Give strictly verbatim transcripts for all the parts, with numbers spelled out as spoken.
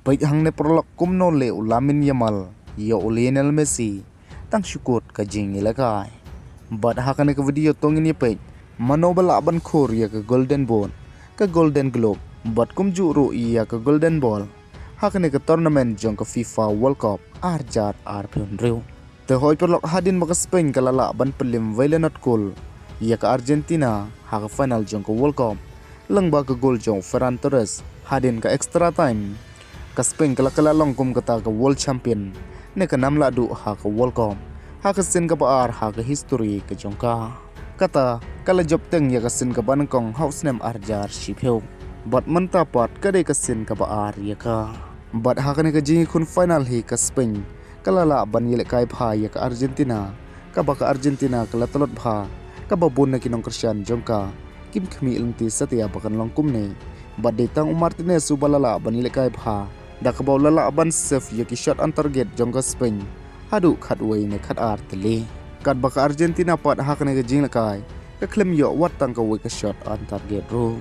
Peit hangne paralok kumno leh u Lamine Yamal ïa u Lionel Messi tang shu kut ka jingïalehkai. Bad ha kane ka video to ngin ïa peit mano ba lah ban khur ïa ka Golden Boot, ka Golden Glove bad kumjuh ruh ïa ka Golden Ball ha kane ka tournament jong ka FIFA World Cup ar hajar arphew hynriew. Te hoi paralok, hadien ba ka Spain ka la lah ban pynlem wei la nod kol ïa ka Argentina ha ka final jong ka World Cup lyngba ka gol jong u Ferran Torres hadien ka extra time, ka Spain ka la kylla long kum kata ka world champion ne ka nam lah duh ha ka World Cup ha ka sien kaba ar ha ka history ka jong ka. Kata ka la jop teng ïa ka sien kaba nyngkong ha u snem ar hajar shiphew, bad mynta pat ka dei ka sien kaba ar ïa ka. Bad ha kane ka jingïakhun final hi ka Spain ka la lah ban ïalehkai bha ïa ka Argentina, kaba ka Argentina ka la tlot bha, kaba bun na ki nongkyrshan jong ka kim khmih lynti satia ba kan long kumne. Bad dei tang u Martinez uba la lah ban ïalehkai bha, da kaba u la lah ban save ïa ki shot on target jong ka Spain haduh khatwei ne khatar tylli. Katba ka Argentina pat ha kane ka jingïalehkai ka khlem ïoh wat tang kawei ka shot on target ruh.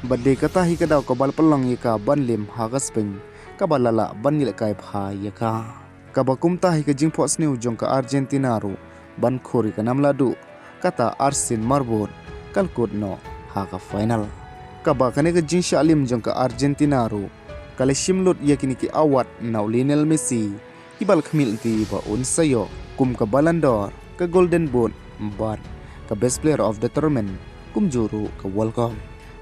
Bad dei kata hi ka daw kaba la pynlong ïa ka ban lem ha ka Spain, kaba la lah ban ïalehkai bha ïa ka. Kaba kumta hi ka jingphohsniew jong ka Argentina ruh ban khur ïa ka nam lah duh kata arsien marbud ka la kut noh ha ka final. Kaba kane ka jingshah lem jong ka Argentina ruh ka la shim lut ïa kine ki award na u Lionel Messi, kiba la khmih lynti ba un sa ïoh, kum ka Ballon d'Or, ka Golden Boot bad ka Best Player of the Tournament, kumjuh ruh ka World Cup.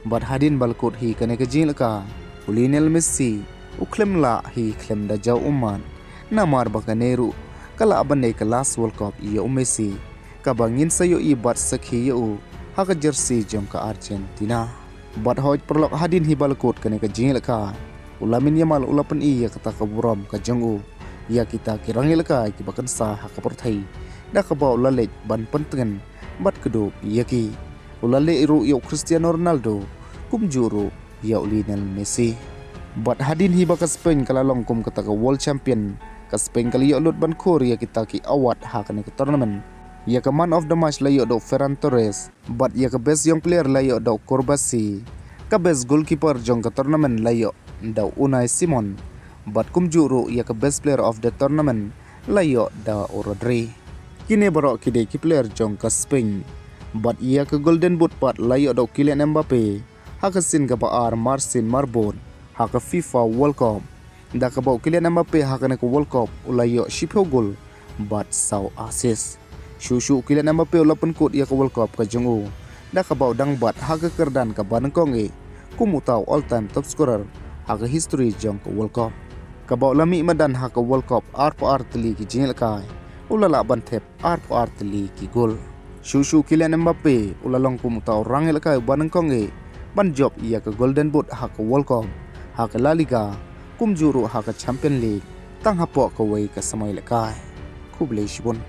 Bad hadien ba la kut hi kane ka jingïalehkai, u Lionel Messi u khlem lah hi khlem da jaw ummat, namar ba kane ruh ka lah ban dei ka last World Cup ïa u Messi, kaba ngin sa ïohi bad sakhi ïa u ha ka jersey jong ka Argentina. Bad hoi paralok, hadien hi ba la kut kane ka jingïalehkai, u Lamine Yamal u la pyni ïa kata ka burom ka jong u ïa kita ki rangïalehkai kiba kynsa ha ka pyrthei, da kaba u la leit ban pyntngen bad kdup ïa ki. U la leh ruh ïa u Cristiano Ronaldo, kumjuh ruh ïa u Lionel Messi. Bad hadien hi ba ka Spain ka la long kum kata ka world champion, ka Spain ka la ïoh lut ban khur ïa kita ki award ha kane ka tournament. Ïa ka Man of the Match la ïoh da u Ferran Torres, bad ïa ka Best Young Player la ïoh da u Cubarsí. Ka Best Goalkeeper jong ka tournament la ïoh da u Unai Simon, bad kumjuh ruh ïa ka Best Player of the Tournament la ïoh da u Rodri. Kine baroh ki dei ki player jong ka Spain. Bad ïa ka Golden Boot pat la ïoh da u Kylian Mbappe ha ka sien kaba ar marsien marbud ha ka FIFA World Cup, da kaba u Kylian Mbappe ha kane ka World Cup u la ïoh shiphew gol bad saw assist. Shuh shuh u Kylian Mbappe u la pynkut ïa ka World Cup ka jong u, da kaba u dang bat ha ka kyrdan kaba nyngkong eh kum uta u all time top scorer ha ka history jong ka World Cup, kaba u la mih madan ha ka World Cup arphew ar tylli ki jingïalehkai, u la lah ban thep arphew ar tylli ki gol. Shuh shuh u Kylian Mbappe u la long kum uta u rangïalehkai uba nyngkong eh ban jop ïa ka Golden Boot ha ka World Cup, ha ka La Liga, kumjuh ruh ha ka Champions League tang hapoh kawei ka samoi lehkai. Khublei shibun.